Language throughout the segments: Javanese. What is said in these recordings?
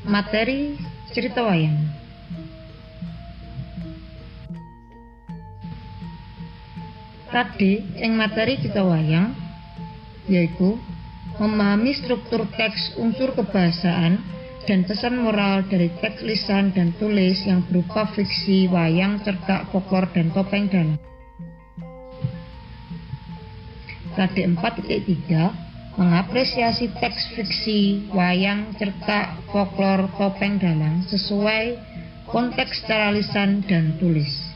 Materi cerita wayang. KD ing materi cerita wayang yaiku memahami struktur teks, unsur kebahasaan, dan pesan moral dari teks lisan dan tulis yang berupa fiksi, wayang, cerkak, folklor, dan topeng dalang. KD 4.3 mengapresiasi teks fiksi, wayang, cerkak, folklor, topeng dalang sesuai konteks secara lisan dan tulis.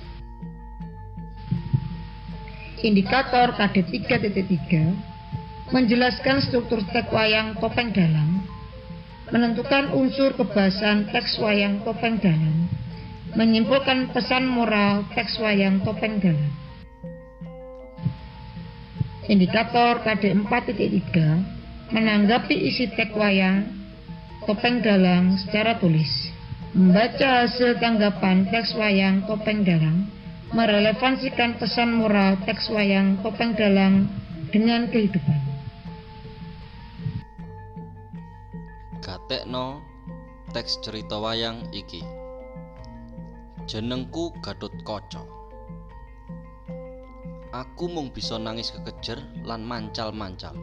Indikator KD 3.3 menjelaskan struktur teks wayang topeng dalang, menentukan unsur kebahasaan teks wayang topeng dalang, menyimpulkan pesan moral teks wayang topeng dalang. Indikator KD 4.3 menanggapi isi teks wayang topeng dalang secara tulis, membaca hasil tanggapan teks wayang topeng dalang, merelevansikan pesan moral teks wayang topeng dalang dengan kehidupan. Gatekno teks cerita wayang iki. Jenengku Gatotkaca. Aku mung bisa nangis kekejer lan mancal-mancal.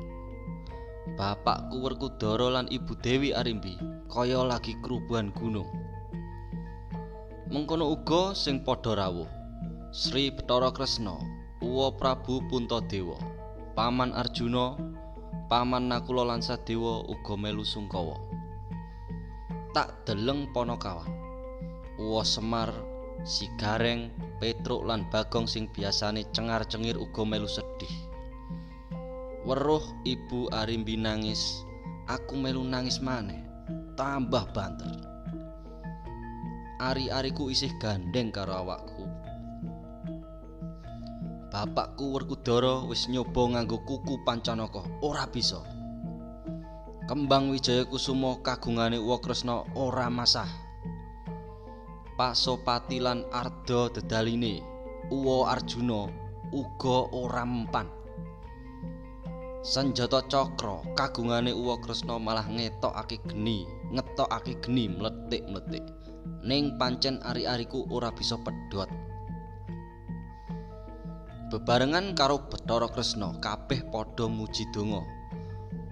Bapakku Werkudara lan Ibu Dewi Arimbi kaya lagi kerubuhan gunung. Mengkono uga sing padha rawuh. Sri Bathara Kresna, Uwa Prabu Puntadewa, Paman Arjuna, Paman Nakula lan Sadewa uga melu sungkawa. Tak deleng ponokawan. Uwa Semar, Si Gareng, Petruk lan Bagong sing biasane cengar-cengir uga melu sedih. Weruh Ibu Arimbi nangis, aku melu nangis maneh, tambah banter. Ari-ariku isih gandeng karo awakku. Bapakku Werkudara wis nyoba nganggo kuku Pancanaka, ora bisa. Kembang Wijaya Kusuma kagungane Uwa Kresna ora masah. Pasopati lan Arda dedaline Uwa Arjuna uga ora mempan. Senjata cakra kagungane Uwa Kresna malah ngetokake geni mletik-mletik. Ning pancen ari-ariku ora bisa pedhot. Bebarengan karo Bathara Kresna kabeh padha muji donga.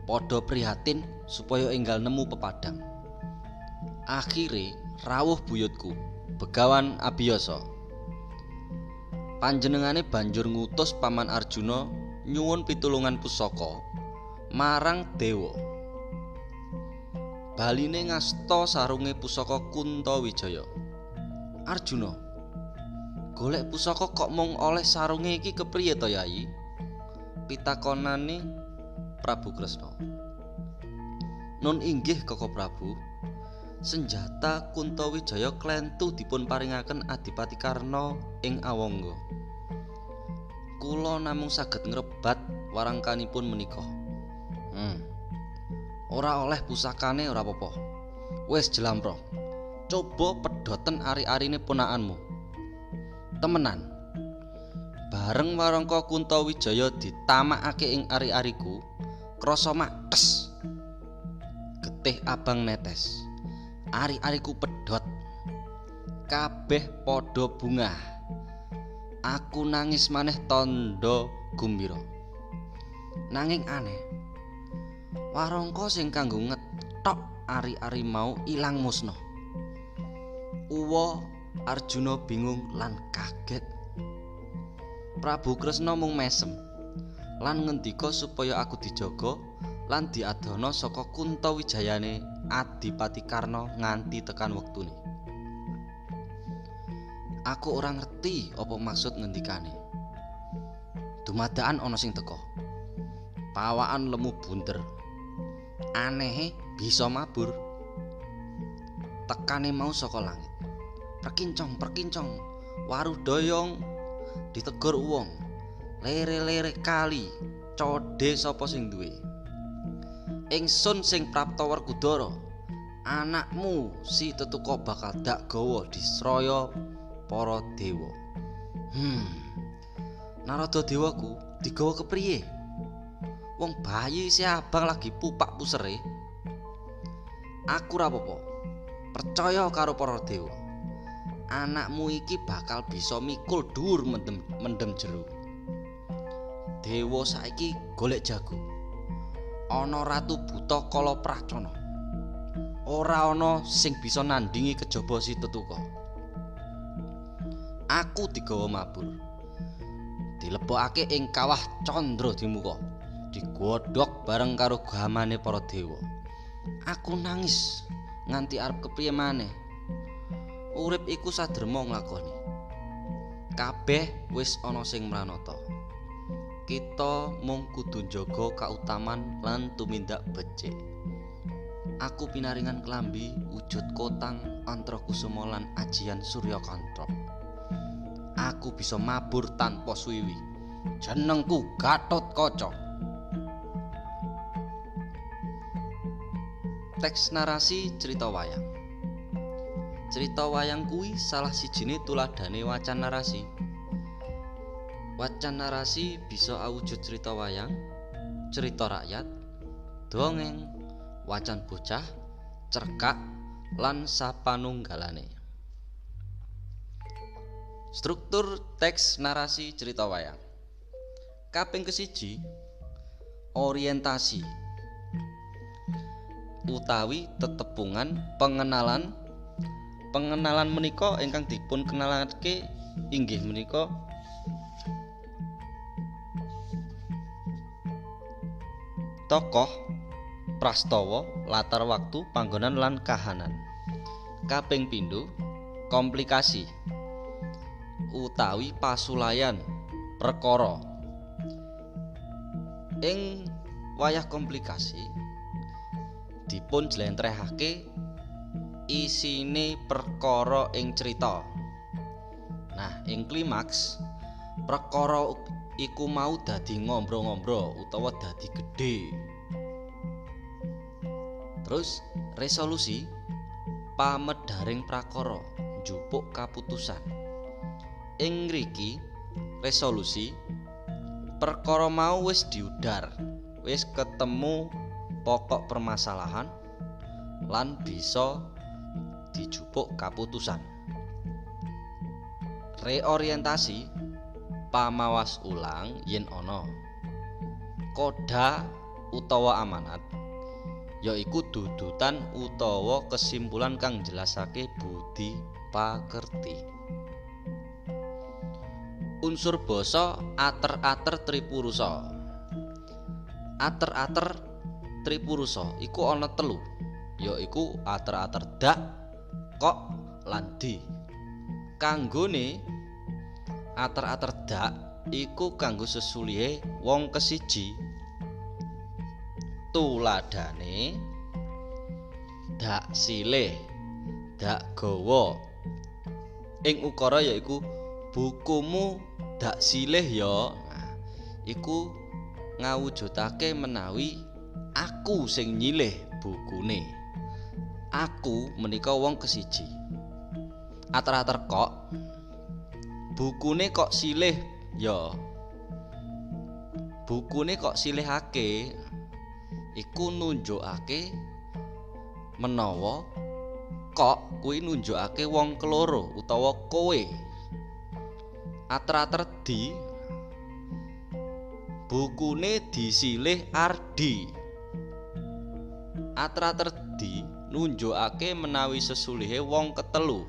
Padha prihatin supaya enggal nemu pepadang. Akhire rawuh buyutku, Begawan Abiyasa. Panjenengane banjur ngutus Paman Arjuna nyuwun pitulungan pusaka marang dewa. Baline ngasta sarunge pusaka Kuntawijaya. Arjuna, golek pusaka kok mung oleh sarunge iki kepriye to, Yayi? Pitakonane Prabu Kresna. Nun inggih Koko Prabu, senjata Kuntawijaya klentu dipun paringaken Adipati Karna ing Awangga. Kula namung saged ngrebat warangkanipun menika. Ora oleh pusakane ora apa-apa. Wis jlamprong. Coba pedhoten ari-arine ponakanmu. Temenan. Bareng warangka Kuntawijaya ditamakake ing ari-ariku, krasa maktes. Getih abang netes. Ari-ariku pedhot. Kabeh padha bungah. Aku nangis maneh tandha gumbira. Nanging aneh, warangka sing kanggo ngethok ari-ari mau ilang musna. Uwa Arjuna bingung lan kaget. Prabu Kresna mung mesem lan ngendika supaya aku dijaga lan diadohna saka Kuntawijayane Adipati Karna nganti tekan wektune. Aku ora ngerti apa maksud ngendikane. Dumadakan ana sing teka. Pawaan lemu bunder. Anehe bisa mabur. Tekane mau saka langit. Perkincong, perkincong, waruh doyong ditegur wong. Lere-lere kali, codhe sapa sing duwe. Ingsun sing prapta Werkudara, anakmu si tetuka bakal dak gawa disraya para dewa. Narada dewaku digawa kepriye? Wong bayi isih abang lagi pupak pusere. Aku ra apa-apa. Percaya karo para dewa. Anakmu iki bakal bisa mikul dhuwur mendem jero. Dewa saiki golek jago. Ana Ratu Buta Kala Pracona. Ora ana sing bisa nandhingi kejaba si Tetuka. Aku digawa mabur. Dilebokake ing kawah Candra Dimuka. Digodhog bareng karo gamane para dewa. Aku nangis nganti arep kepriye maneh. Urip iku saderma nglakoni. Kabeh wis ana sing mranata. Kita mung kudu njaga kautaman lan tumindak becik. Aku pinaringan klambi wujud kotang Antrakusuma lan ajian Suryakanta. Aku bisa mabur tanpa suwiwi. Jenengku Gatotkaca. Teks narasi cerita wayang. Cerita wayang kuwi salah sijine tuladhane wacan narasi. Wacan narasi bisa awujud cerita wayang, cerita rakyat, dongeng, wacan bocah, cerkak, lan sapanunggalane. Struktur teks narasi cerita wayang. Kaping kesiji, orientasi utawi tetepungan pengenalan. Pengenalan menika ingkang dipun kenalake inggih menika tokoh, prastawa, latar waktu, panggonan lan kahanan. Kaping pindho, komplikasi utawi pasulayan perkara. Ing wayah komplikasi dipun jlentrehake isine perkara ing crita. Nah, ing klimaks perkara iku mau dadi ngombro-ngombro utawa dadi gedhe. Terus resolusi pamedharing prakara njupuk kaputusan. Ing ngriki resolusi perkara mau wis diudar, wis ketemu pokok permasalahan lan bisa dijupuk kaputusan. Reorientasi pamawas ulang yen ana. Koda utawa amanat yaiku dudutan utawa kesimpulan kang jelasake budi pakerti. Unsur basa ater-ater tripurusa. Ater-ater tripurusa iku ana telu, yaiku ater-ater dak, kok, lan di. Kanggone ater-ater dak iku kanggo sesulihe wong kesiji. Tuladhane dak silih, dak gawa. Ing ukara yaiku bukumu dak silih ya. Nah, iku ngawujudake menawi aku sing nyilih bukune. Aku menika wong kesiji. Ater-ater kok, bukune kok silih ya. Bukune kok silihake iku nunjukake menawa kok kuwi nunjukake wong keloro utawa kowe. Ater-ater di, bukune disilih Ardi. Ater-ater di nunjukake menawi sesulihe wong ketelu.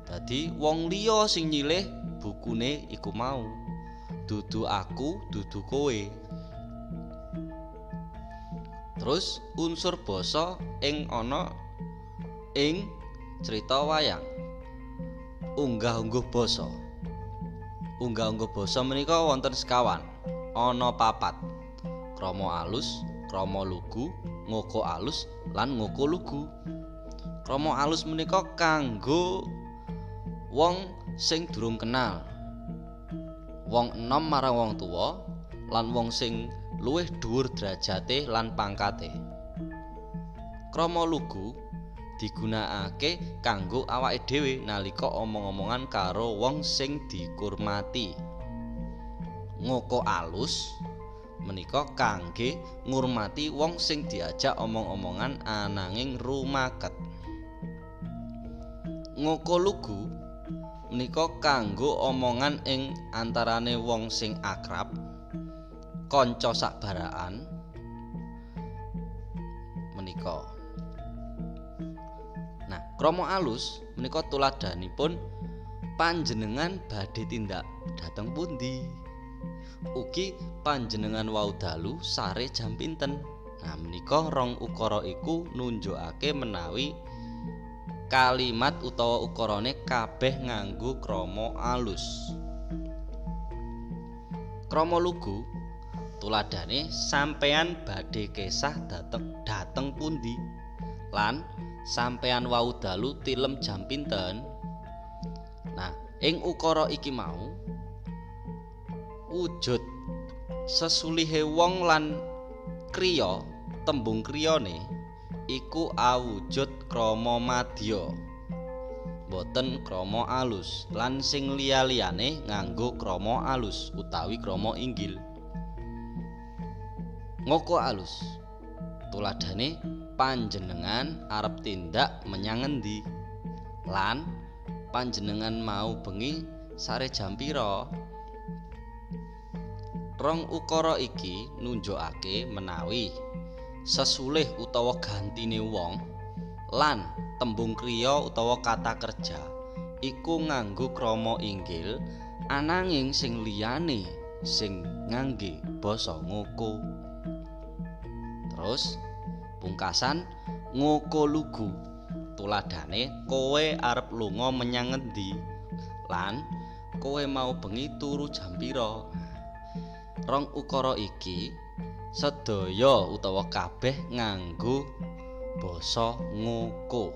Dadi wong liya sing nyilih bukune iku mau. Dudu aku, dudu kowe. Terus unsur basa ing ana ing cerita wayang. Unggah-ungguh basa. Unggah-ungguh basa menika wonten sekawan. Ana papat. Krama alus, krama lugu, ngoko alus lan ngoko lugu. Krama alus menika kanggo wong sing durung kenal. Wong enom marang wong tuwa lan wong sing luwih dhuwur derajate lan pangkate. Krama lugu digunakake kanggo awake dhewe nalika omong-omongan karo wong sing dikurmati. Ngoko alus menika kangge ngurmati wong sing diajak omong-omongan ananging rumaket. Ngoko lugu menika kanggo omongan ing antarane wong sing akrab, kanca sakbaraan menika. Nah, krama alus menika tuladhanipun panjenengan badhe tindak dhateng pundi? Ugi panjenengan wau dalu sare jam pinten? Nah, menika rong ukara iku nunjukake menawi kalimat utawa ukarane kabeh nganggo krama alus. Krama lugu tuladhane sampeyan badhe kesah dhateng pundi? Lan sampeyan wau dalu tilem jam pinten? Nah, ing ukara iki mau wujud sesulihe wong lan kriya, tembung kriyane iku awujud krama madya, boten krama alus, lan sing liya-liyane nganggo krama alus utawi krama inggil. Ngoko alus tuladhane panjenengan arep tindak menyang ngendi? Lan panjenengan mau bengi sare jam pira? Rong ukara iki nunjukake menawi sesulih utawa gantine wong lan tembung kriya utawa kata kerja iku nganggo krama inggil, ananging sing liyane sing ngangge basa ngoko. Terus pungkasan ngoko lugu tuladhane kowe arep lunga menyang ngendi? Lan kowe mau bengi turu jam pira? Rong ukara iki sedaya utawa kabeh nganggo basa ngoko.